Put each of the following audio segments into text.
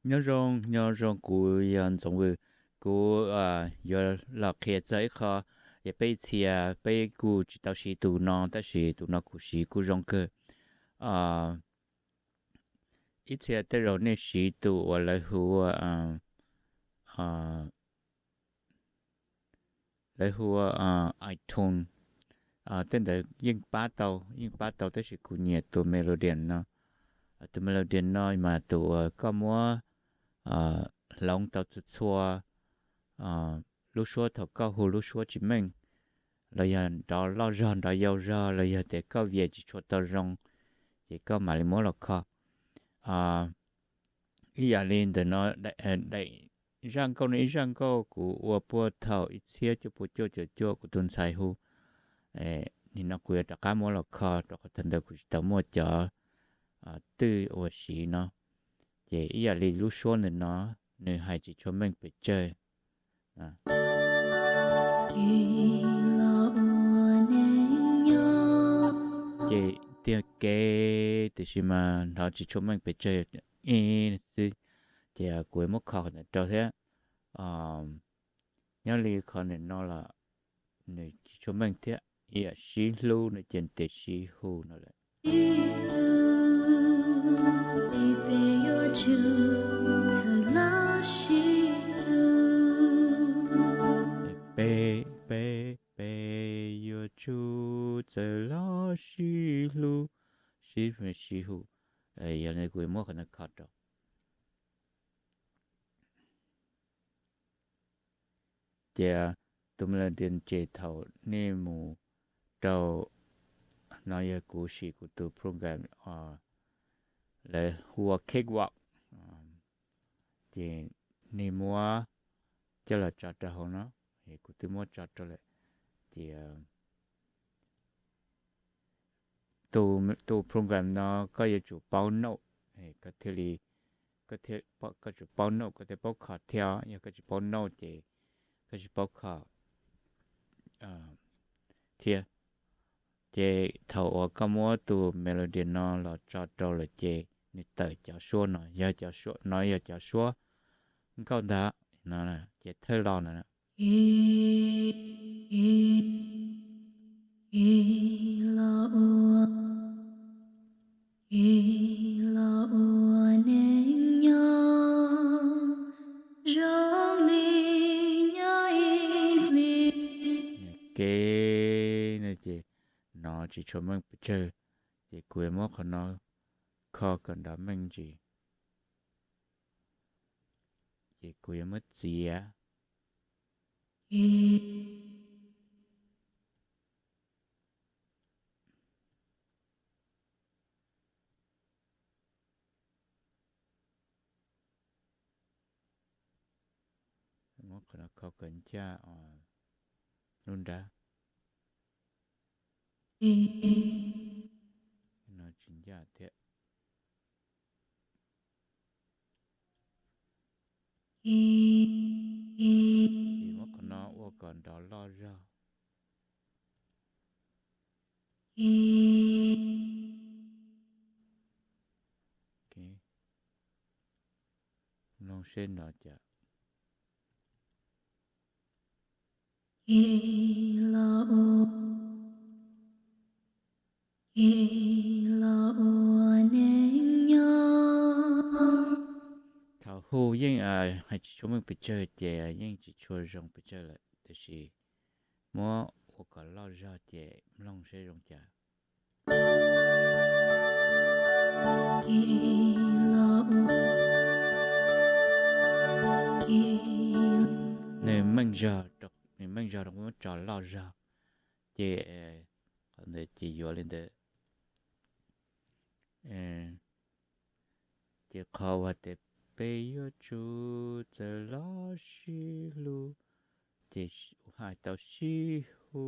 Nyob zoo, nyob zoo, kuv yog Ntxoov Vwm. Kuv yuav los qhia txog ib qho, yog peb ib txhia peb kuj tsis tau siv tus no, tab sis tus no kuv siv kuj zoo kawg. Ib txhia tej zaum nej siv tus uas lawv hu ua, lawv hu ua iTunes. Tej ntawd yeej pab tau, yeej pab tau, tab sis kuv nyiam tus Melodeon no. Tus Melodeon no mas tus uas koj muab hloov tau txhua txhua lub suab thaum koj hu lub suab tsis meej, los yog nrov loj zog nrov yau zog, los yog tias koj vias tsis tshua tau zoo, ces koj mam li muab los kho. Ib yam li ntawm no, daim zaj nkauj no ib zaj nkauj kuv ua puag thaum ib txhiab cuaj pua cuaj caum cuaj kuv tus ntxhais hu. Nim no kuv yuav rov qab muab los kho rau qhov thaum ntawd kuv tsis tau muaj cov twj uas siv no. Ces ib yam li lub suab ntawm no, nws hais tsis tshua meej pes tsawg. Ces tiag kev tiam sis mas nrov tsis tshua meej pes tsawg, ib xwb. Ces kuv muab kho qhov ntawd rau thiab. Nyob li qhov ntawm no los nws tsis tshua meej thiab, ib yam sib hlub no ces tias sib hu no lawm. Peb, peb, peb yuav tsum txawm los sib hlub, sib, sib hu. Yog li kuv muab qhov no kho rau. Ces tus Melodeon ces thaum nej mus rau, no yog kuv siv kuv tus program lawv hu ua Cakewalk, ces nej muab coj los tso rau hauv no, es kuv twb muab tso rau lawm. Ces tus program no koj yuav tsum paub note, koj thiaj li, koj tsum paub note koj thiaj paub kho thiab, yog koj tsis paub note ces koj tsis paub kho thiab. Ces thaum uas koj muab tus Melodeon no los tso rau lawm ces nws tawm cov suab no, yog cov suab no yog cov suab nkauj ntag no, ces thawj lo no. Kev no ces nrov tsis tshua meej pes tsawg, ces kuv yuav muab qhov no kho kom nrov meej ntsis, ces kuv yuav muab txiav. Muab qhov no kho kom ncaj lub nrab. No tsis ncaj thiab. Ces muab qhov no ua kom nrov loj zog. Mloog seb nrov cas. Thaum hu yeej hais tsis tshua meej pes tsawg ces yeej tsis tshua zoo pes tsawg lawm, tiam sis muab ua kom loj zog ces mloog seb zoo cas. Nws meej zog, nws meej zog rau muab tso loj zog, ces qhov ntawd ces yuav li ntawd. Ces qhov uas tias peb yuav tsum txawm los sib hlub, ces hais tau sib hu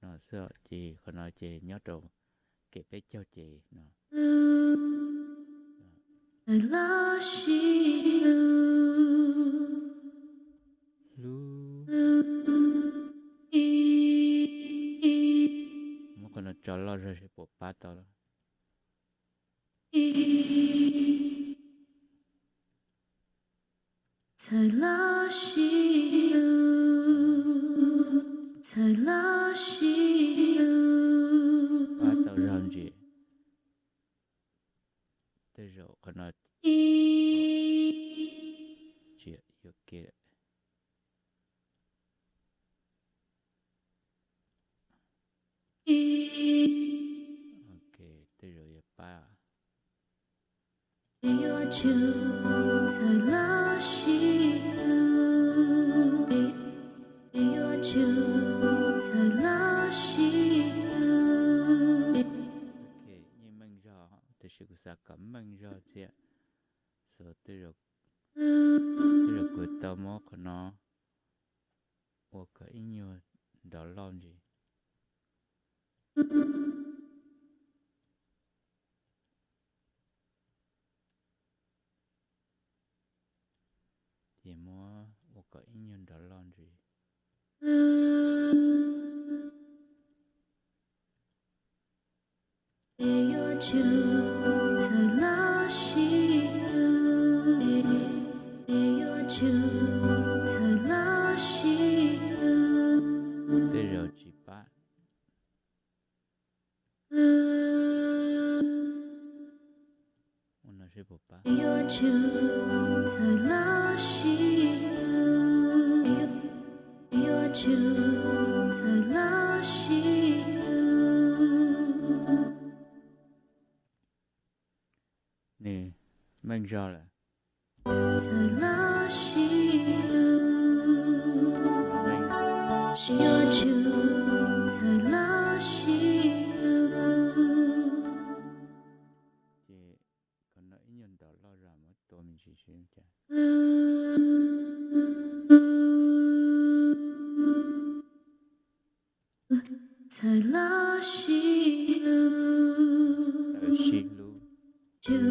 no xwb, ces qhov no ces nyob rau kem peb caug ces no. Hlub. Muab qhov no tso loj zog seb puas pab tau. Txhawm loj sib hlub, txhawm loj sib hlub. Pab tau zog ntsis. Tej zaum qhov no tsis yuav ke. Ok, tej zaum yuav pab. Yuav tsum txhawm loj sib hlub, yuav tsum txhawm loj sib hlub. Ok, yeej meej zog, tiam sis kuv xav kom meej zog thiab. So, tej zaum kuv tau muab qhov no ua kom ib nyuag nrov loj ntsis. Ces muab ua kom ib nyuag nrov loj ntsis. Yuav tsum txhawm loj sib hlub, yuav tsum txhawm loj sib hlub. Tej zaum tsis pab. Ua no seb puas pab. Yuav tsum txhawm loj sib hlub, yuav tsum txhawm loj sib hlub. Nws meej zog lawm. Txhawm loj sib hlub, yuav tsum txhawm loj sib hlub. Ces qhov no ib nyuag nrov loj zog, muab tua me ntsis seb cas. Txhawm loj sib hlub, sib hlub, tsum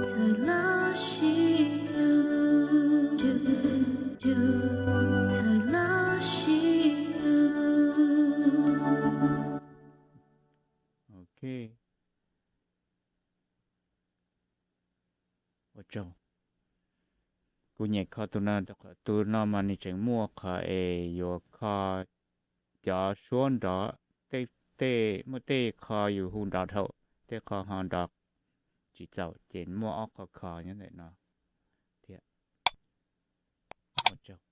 txhawm loj sib hlub, tsum txhawm loj sib hlub. Ok. Ua tsaug. Kuv nyem kho tus no rau qhov tus no mas nws tseem muaj qhov es yuav kho cov suab nrov, tej, tej, muaj tej qho yus hu nrov dhau, tej qho ho nrov tsis txaus, ces muaj ob qho kho nyob ntawm no thiab. Ua tsaug.